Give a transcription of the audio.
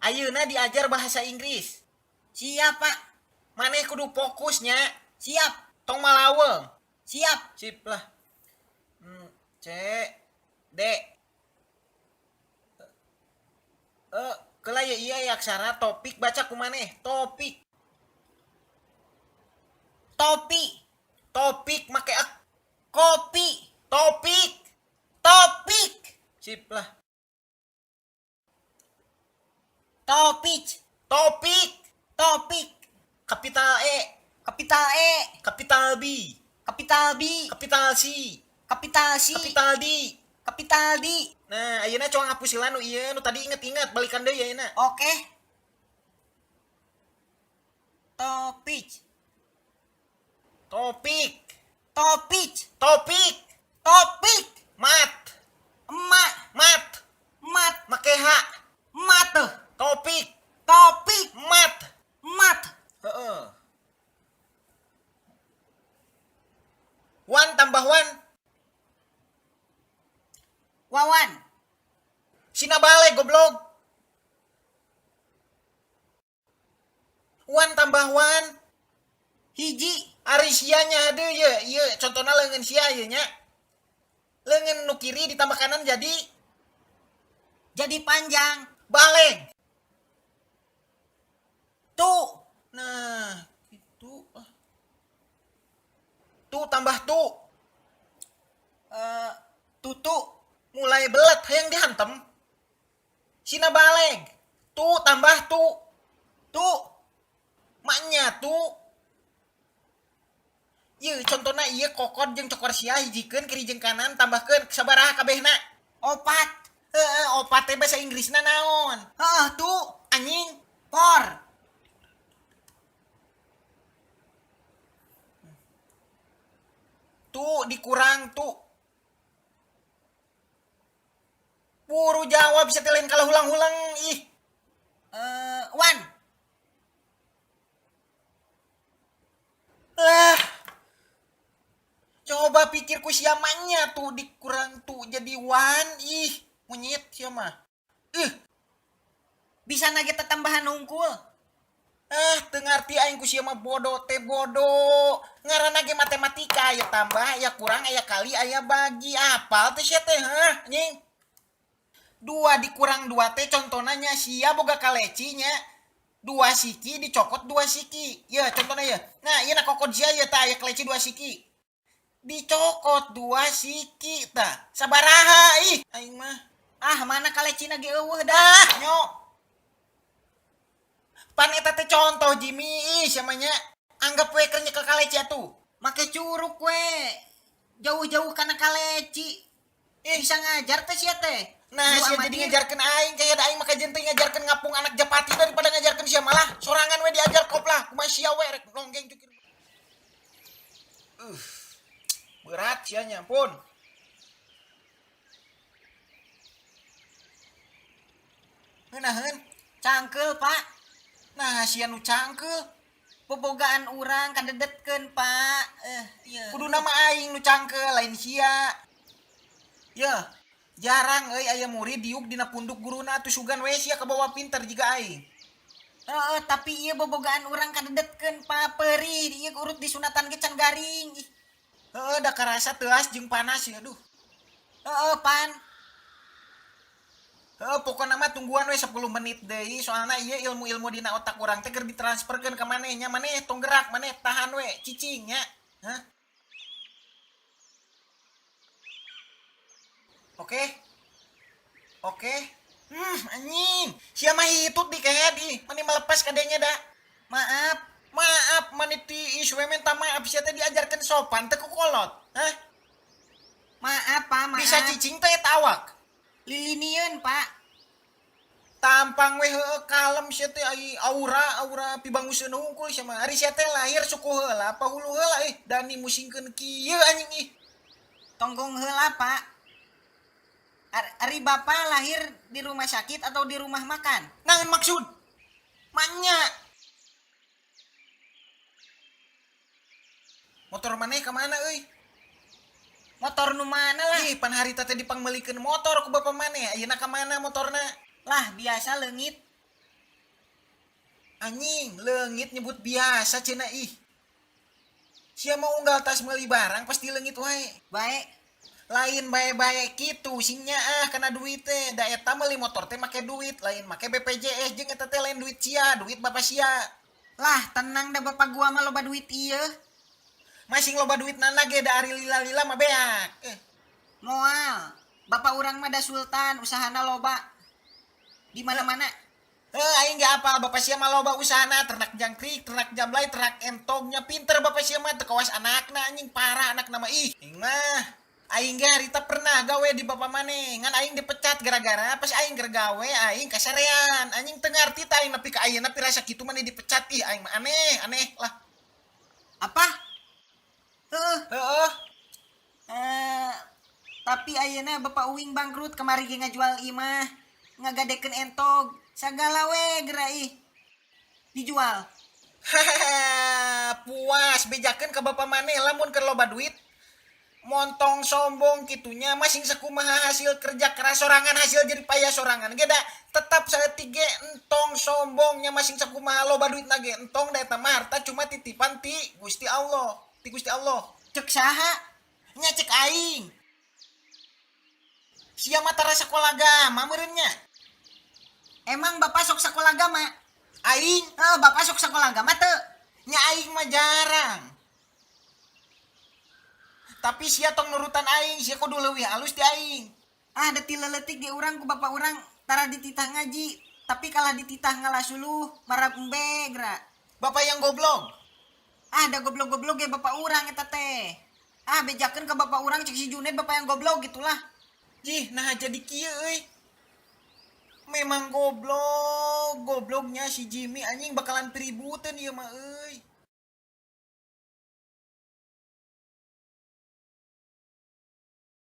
Ayeuna diajar bahasa Inggris. Siap, Pak. Maneh kudu fokusnya. Siap. Tong malaweng. Siap. Sip lah. C D E keula ye ieu aya aksara topik, baca ku maneh topik. Topi. Topik make ek. Kopi. Topik. Topik. Sip lah. Topik. Topik. Topik. Kapital E. Kapital E. Kapital B. Kapital B. Kapital C. Kapital C. Kapital D. Kapital D. Nah, ayeuna coba ngapus heula nu ieu nu tadi, inget-inget balikan deui ayeuna. Oke. Topik. Topik. Topik. Topik. Topik. Mat. Emak. Mat. Mat. Make H. Mat. Topik. Topik. Mat. Mat. Heeh. Wan tambah wan. Wawan. Sina balik, goblok. Wan tambah wan. Hiji. Ari sia nya deui ye, ieu contohna leungeun sia ieu nya. Leungeun nu kiri ditambah kanan jadi Jadi panjang. Baleg. Tu. Nah, gitu. Ah. Tu tambah tu. Tutu. Mulai belet hayang dihantem. Sina baleg. Tu tambah tu. Tu. Maknya tu. Ieu contohna ieu kokod jeung cokor sia hijikeun kiri jeung kanan, tambahkeun sabaraha kabehna? 4. Heeh, 4 teh bahasa Inggrisna naon? Heeh, tu. Anjing. 4. Tu dikurang tu. Buru jawab sia teh, lain kalau hulang-hulang ih. 1. Lah. Coba pikir ku sia nya tuh dikurang tuh jadi 1 ih. Monyet sia mah. Ih. Bisa nage tambahan hungkul. Ah, teu ngarti aing ku sia mah, bodoh teh bodoh. Ngaranna ge matematika, aya tambah, aya kurang, aya kali, aya bagi. Apal teh sia teh, hah, anjing? 2 dikurang 2 teh contohna nya sia boga kaleci nya. 2 siki dicokot 2 siki. Ya contohna ya. Nah, ieu na kokot sia ya tah aya kaleci 2 siki. Dicokot 2 siki tah. Sabaraha ih aing mah. Ah, mana kalecina ge eueuh dah. Dah, nyo. Pan eta teh contoh Jimmy ih sia mah nya. Anggap we keur nyekel kaleci atuh. Make curug we. Jauh-jauh kana kaleci. Bisa ngajar teh sia teh. Nah, Lu sia jadi amatir. ngajarkeun aing kayak da aing mah kajeun teh ngajarkeun ngapung anak japati daripada ngajarkeun sia, malah sorangan we diajar kop lah. Kumaha sia we rek nonggeng cukir. Berat sia nya, ampun. Ngeunaheun? Cangkeul, Pak. Nah, sia nu cangkeul. Bobogaan urang kadedetkeun, Pak. Ieu. Kudu nama aing nu cangkeul lain sia. Ya, jarang euy aya murid diuk dina punduk guruna atuh, sugan we sia kabawa pinter jiga aing. Heeh, tapi ieu bobogaan urang kadedetkeun, Pak. Perih, ieu urut disunatan ge can garing. Ih. Heeh, da karasa teuas jeung panas ya, aduh. Heeh, pan. Heeh, pokona mah tungguan we 10 menit deui, soalna ieu ilmu-ilmu dina otak urang teh keur ditransferkeun ka maneh nya, maneh tong gerak, maneh tahan we, cicing nya. Hah? Oke. Oke. Anjing. Sia mah hitut di kehed ih, mani melepas kadenya da. Maaf. Maaf, mani tiis we minta maaf, sia teh diajarkeun sopan teh ku kolot. Hah? Maaf, Pak, maaf. Bisa cicing teh eta awak. Lilinieun, Pak. Tampang we heueuh kalem sia teh, ai aura aura pibanguseun hungkul sia mah. Ari sia teh lahir suku heula apa hulu heula ih, dani musingkeun kieu anjing ih. Tonggong heula, Pak. Ari Bapak lahir di rumah sakit atau di rumah makan? Naon maksud? Manya. Motor maneh ka mana euy? Motor nu mana lah? Ih, pan harita teh dipangmeulikeun motor ku bapak maneh. Ayeuna ka mana motorna? Lah, biasa leungit. Anjing, leungit nyebut biasa cenah ih. Sia mau unggal tas meuli barang pasti leungit wae. Bae. Lain bae-bae kitu sing nyaah kana duit teh. Da eta meuli motor teh make duit, lain make BPJS jeung eta teh lain duit sia, duit bapak sia. Lah, tenang dah, bapak gua mah loba duit ieu. Masing loba duit nana ge, da ari lila-lila mah beak. Eh. Moal. Bapak urang mah da sultan, usahana loba. Di mana-mana. Eh, aing ge apal bapak sia mah loba usahana, ternak jangkrik, ternak jablay, ternak entognya, pinter bapak sia mah teu kawas anakna, anjing, parah anakna mah ih. Aing mah aing ge harita pernah gawe di bapak maneh, ngan aing dipecat gara-gara pas aing keur gawe aing kasarean. Anjing, teu ngarti tah aing nepi ka ayeuna pirasa kitu maneh dipecat, ih, aing mah aneh, aneh lah. Apa? Heeh. Heeh. Eh, tapi ayeuna bapak uing bangkrut, kamari ge ngajual imah, ngagadekeun entog, sagala we geura ih. Dijual. Hahaha, puas, bejakeun ka bapak maneh lamun keur loba duit. Montong sombong kitunya, masing sakumaha hasil kerja keras sorangan, hasil jerih payah sorangan ge da tetap saeutik ge entong sombongnya, masing sakumaha loba duit ge entong, da eta mah harta cuma titipan ti Gusti Allah, ti Gusti Allah. Cek saha? Nya cek aing. Sia mah tara sakola agama meureun nya. Emang bapak sok sekolah agama? Aing? Eh, bapak sok sekolah agama teu? Nya aing mah jarang. Tapi sia tong nurutan aing, sia kudu leuwih alus ti aing. Ah, da ti leutik ge urang ku bapak urang tara dititah ngaji, tapi kalah dititah ngala suluh, marab embe geura. Bapak yang goblok. Ah, da goblok-goblok ge bapak urang eta teh. Ah, bejakeun ke bapak urang, cek si Junet bapak yang goblok gitulah. Jih, nah jadi kieu euy. Memang goblok, gobloknya si Jimmy, anjing, bakalan peributan ieu mah euy.